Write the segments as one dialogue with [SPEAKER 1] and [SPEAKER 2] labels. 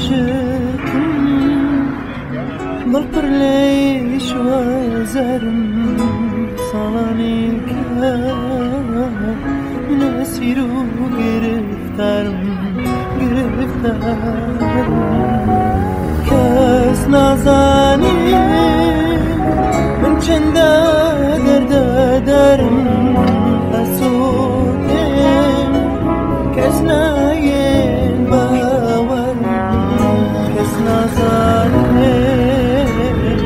[SPEAKER 1] عاشقم دڵپڕ لێی شوازەرم ساڵانێکە من ئەسیر و گرفتارم گرفتارم کەس نازانێ من چەندە دەردەدەرم ئەسوودێم کەس نایێن باوەرم کەس نازانێ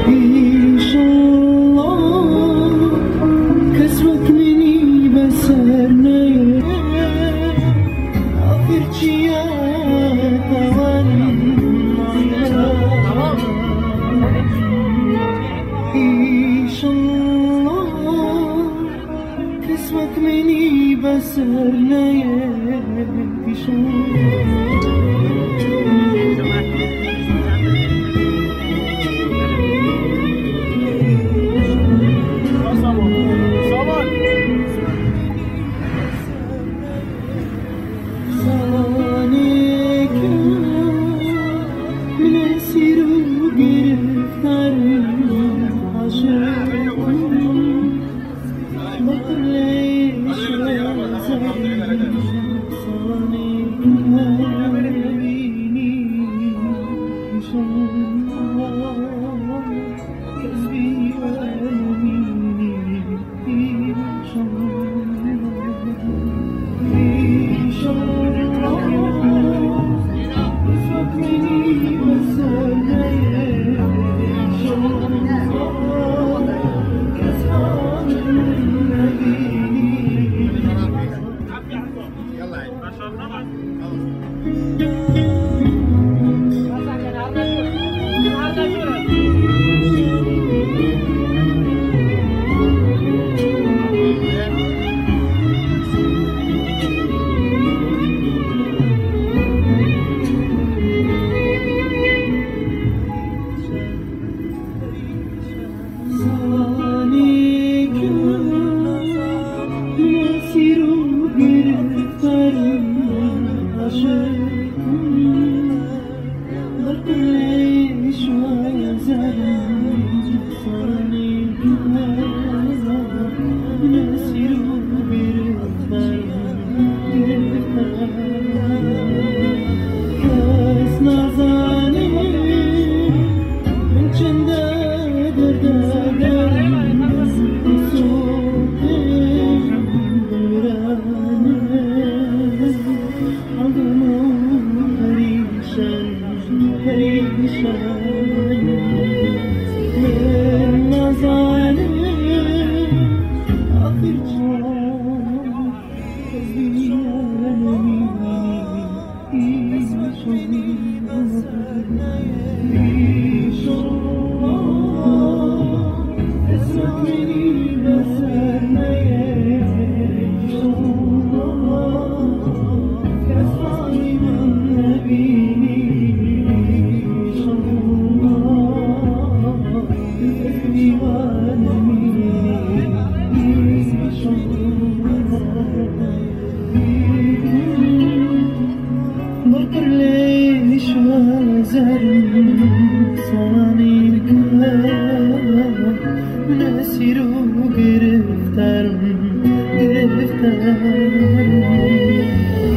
[SPEAKER 1] ئینشەڵڵا کەس وەک منی بەسەر نەیێ ئاخر چییە تاوانم ئینشەڵڵا کەس وەک منی بەسەر نەیێ ئینشەڵڵا. ساڵانێکە من ئەسیر و گرفتارم عاشقم دڵپڕ لێی شوازەرم ساڵانێکە بینی ئینشەڵڵا کەس بیوانەبینی ئینشەڵڵا ساڵانێکە من ئەسیر و گرفتارم عاشقم دڵپڕ لێی شوازەرم ساڵانێکە من ئەسیر و گرفتارم گرفتارم کەس نازانێ من چەندە دەردەدەرم ئەسوودێم دڵویرانێ عەڵدەم و پەریشان پەریشان من نازانێ ئاخر چییە کەس بیانەبینی ئینشەڵڵا کەس وەک منی بەسەر نەیێ ئینشەڵڵا کەس حاڵی من نەبینی ئینشەڵڵا کەس بیوانەبینی ئینشەڵڵا دڵپڕ لێی شوازەرم ساڵانێکە من ئەسیر و گرفتارم گرفتارم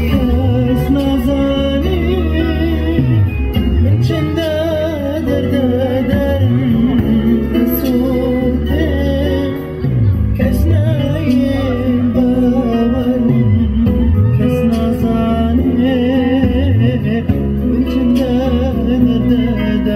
[SPEAKER 1] کەس نازانێ من چەندە دەردەدەرم ئەسوودێم کەس نایێن باوەرم کەس نازانێ من چەندە دەردەدەرم.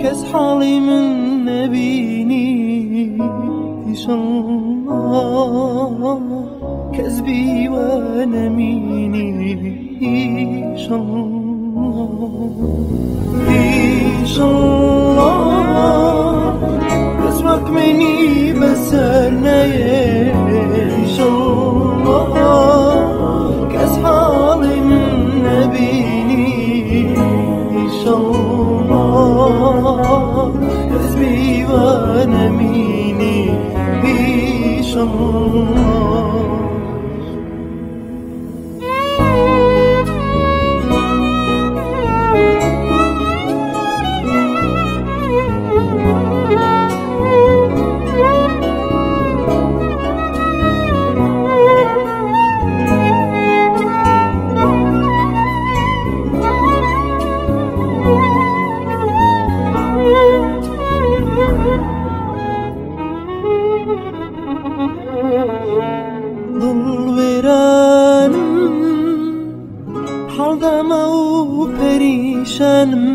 [SPEAKER 1] کەس حاڵی من نەبینی ئیشەڵڵا کەس بیوە نەمینی ئیشەڵڵا ئیشەڵڵا کەس وەک منی بەسەر نەیێ ئیشەڵڵا کەس حاڵی من نەبینی ئیشەڵڵا کەس بیوە نەمینی ئیشەڵڵا. دڵوێرانم حەڵدەمە و پەریشانم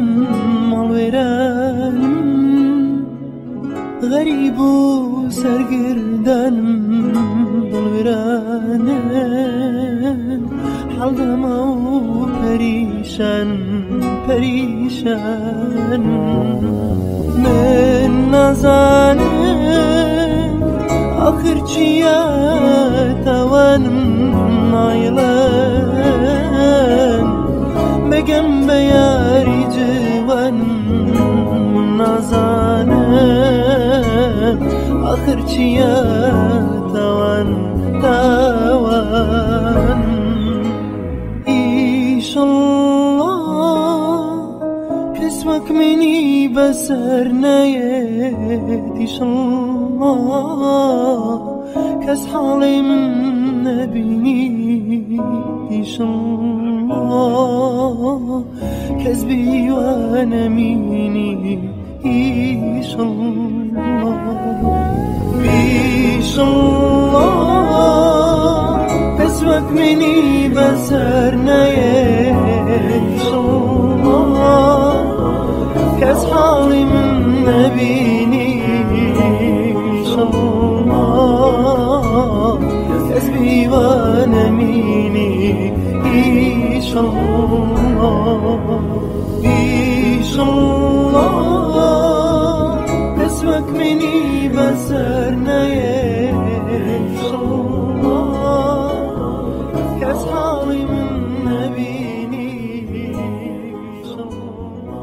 [SPEAKER 1] ماڵوێرانم غەریب و سەرگردانم دڵوێرانم حەڵدەمە و پەریشانم پەریشانم من نازانم آخر چییە تاوانم نایڵێن بگەم بە یاری جوانم نازانم آخر چییە تاوان تاوان ئیشەڵڵا کەس وەک منی بەسەر نەیەت ئیشەڵڵا کەس حاڵی من نەبینی ئیشەڵڵا کەس بیوە نەمینی ئیشەڵڵا ئیشەڵڵا کەس وەک منی بەسەر نەیەت ئیشەڵڵا کەس حاڵی من نەبینی ئیشەڵڵا کەس بیوە نەمینی ئیشەڵڵا ئیشەڵڵا کەس وەک منی بەسەر نەیەت ئیشەڵڵا کەس حاڵی من نەبینی ئیشەڵڵا.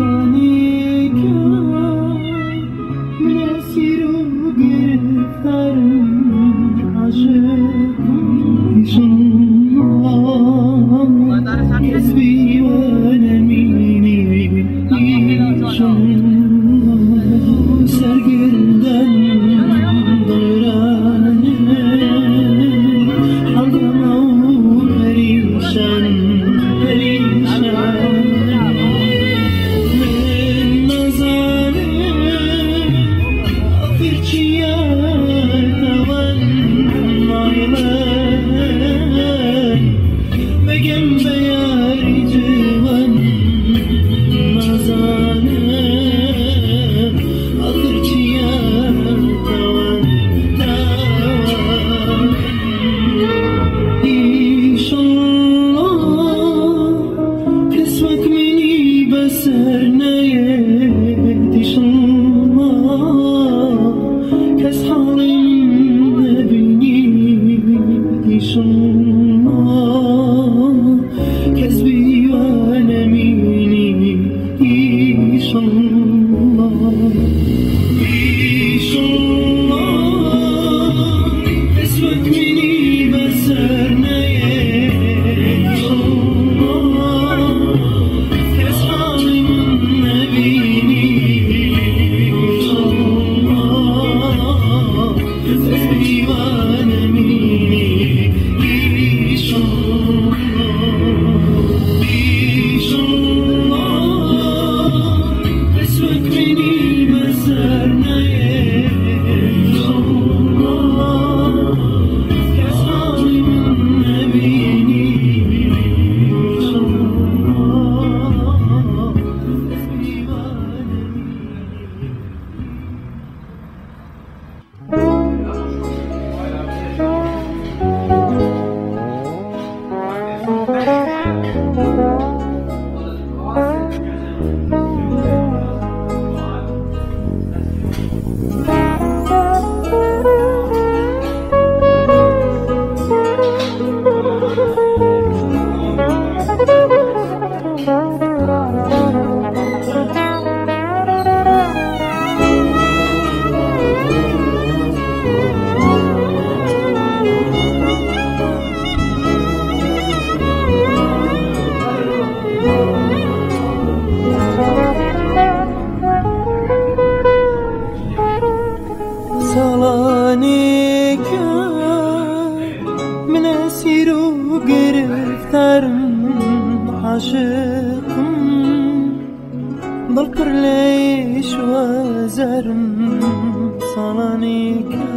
[SPEAKER 1] زانیکە من ئەسیر و گرفتارم عاشقم ئیشەڵڵا کەس بیوە نەمینی ئیشەڵڵا سەرگردانم دڵوێرانم حەڵدەمە و پەریشانم پەریشانم من نازانم ئاخر چییە تاوان نایڵێن بگەم بە یاری جوان نازانم ئاخر چییە تاوان تاوان ئیشەڵڵا کەس وەک منی بەسەر نەیەت ئیشەڵڵا کەس حاڵی من نەبینی ئیشەڵڵا کەس بیوە نەمینی ئیشەڵڵا ئیشەڵڵا کەس وەک منی بەسەر نەیەت ئیشەڵڵا کەس حاڵی من نەبینی ئیشەڵڵا. ساڵانێکە من ئەسیر و گرفتارم، عاشقم دڵ پڕ لە ئێش و ئازارم. ساڵانێکە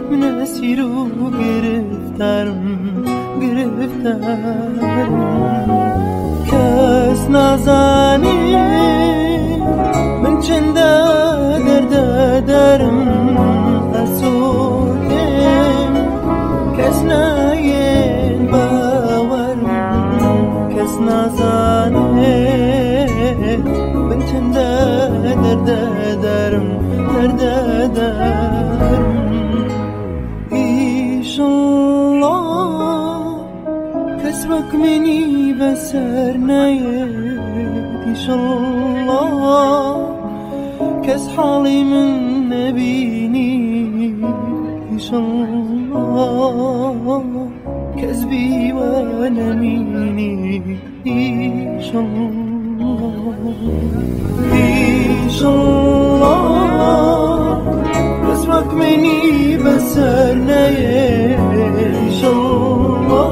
[SPEAKER 1] من ئەسیر و گرفتارم، گرفتارم. کەس نازانێ من چەندە دەردەدارم، ئەسۆتێم کەس نایێن باوەرم. کەس نازانێ من چەندە دەردەدارم، دەردەدارم. ئیشەڵڵا کەس وەک منی بەسەر نایەت، ئیشەڵڵا کەس حاڵی من نەبینی، ئیشەڵڵا کەس بیوە نەمینی، ئیشەڵڵا. ئیشەڵڵا کەس وەک منی بەسەر نایەت، ئیشەڵڵا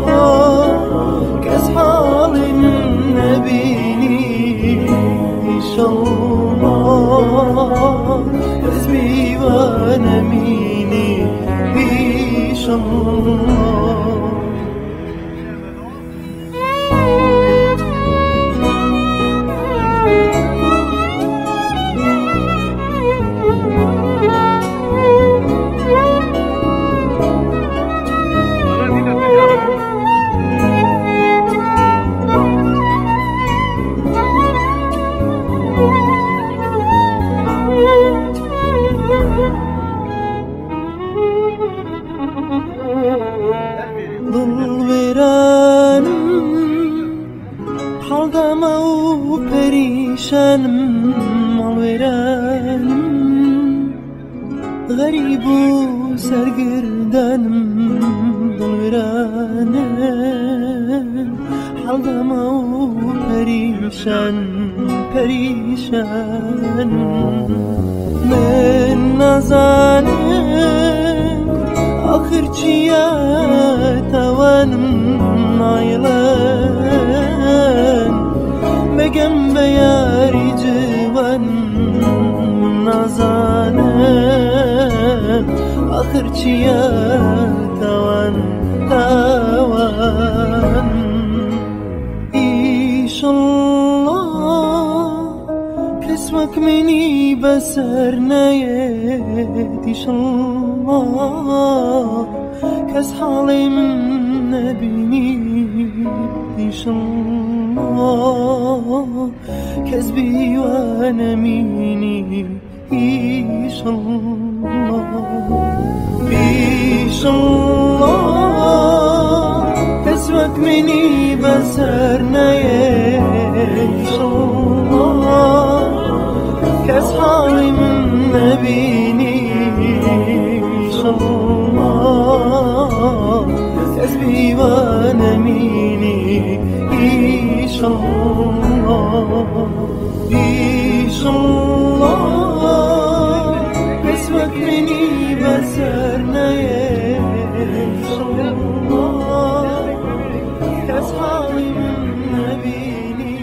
[SPEAKER 1] کەس حاڵی من نەبینی، ئیشەڵڵا کەس بیوە نەمینی، ئیشەڵڵا. دڵوێرانم حەڵدەمە و پەریشانم، ماڵوێرانم غەریب و سەرگردانم. دڵوێرانم حەڵدەمە و پەریشان، پەریشانم. من نازانم آخر چییە تاوانم، نایڵن بگەم بە یاری جوانم. نازانم آخر چییە تاوان، تاوان. ئیشەڵڵا کەس وەک منی بەسەر نایەت، ئیشەڵڵا کەس حاڵی من نەبینی، ئیشەڵڵا کەس بیوە نەمینی، ئیشەڵڵا. ئیشەڵڵا کەس وەک منی بەسەر نایەت، ئیشەڵڵا کەس حاڵی من نەبینی، ئیشەڵڵا کەس بیوە نەمینی، ئیشەڵڵا. ئیشەڵڵا کەس وەک منی بەسەر نایەت، ئیشەڵڵا کەس حاڵی من نەبینی.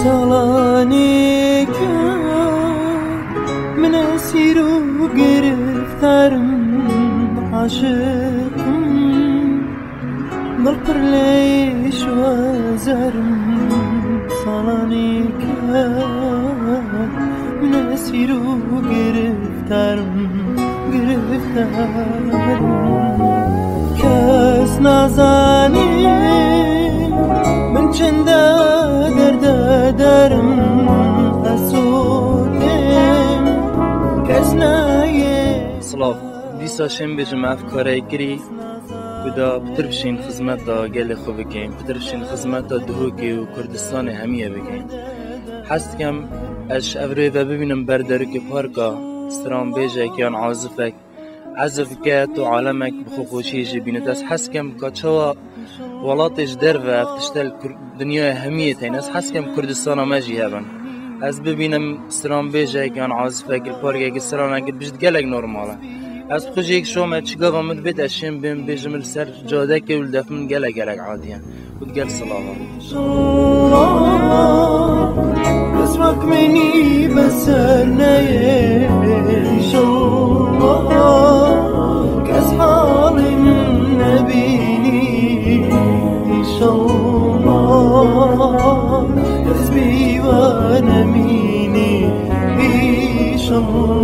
[SPEAKER 1] ساڵانێکە من ئەسیر و گرفتارم، عاشقم دڵ پڕ لە ئێش و ئازارم. ساڵانێکە ئەسیر و گرفتارم گرفتارم. کەس نازانێ من چەندە دەردەدارم، ئەسۆتێم کەس نایێ.
[SPEAKER 2] سڵاو، دیسا شێم بێژم ئەف کارەی کری kuda پتر بشین خزمەتا gelê xwe bikin، پتر بشین خزمەتا Duhokê û Kurdistanê hemiye bikin. Hez dikim ez ji ev rê ve bibînim ber derikê parka stranbêjek yan azifek ezif bike tu alemek bi xwe xweşiyê jî bînit. Ez hez dikim ka çawa welatê ji derve ev tişte li dinyayê hemiyê teyne, ez hez dikim Kurdistana me jî hebin. Ez bibînim stranbêjek yan azifek li parkekê stranekê bijît gelek normal e. Ez bi xwe jî yek şoma çi gava min dibêt ez şêm bêm bêjim li ser cadekê û li def min gelek gelek adî ye. û digel silava.
[SPEAKER 1] قسمك مني بسر نيه إن شاء الله كاس حالي من نبيني إن شاء الله حسبي وانا ميني إن شاء الله.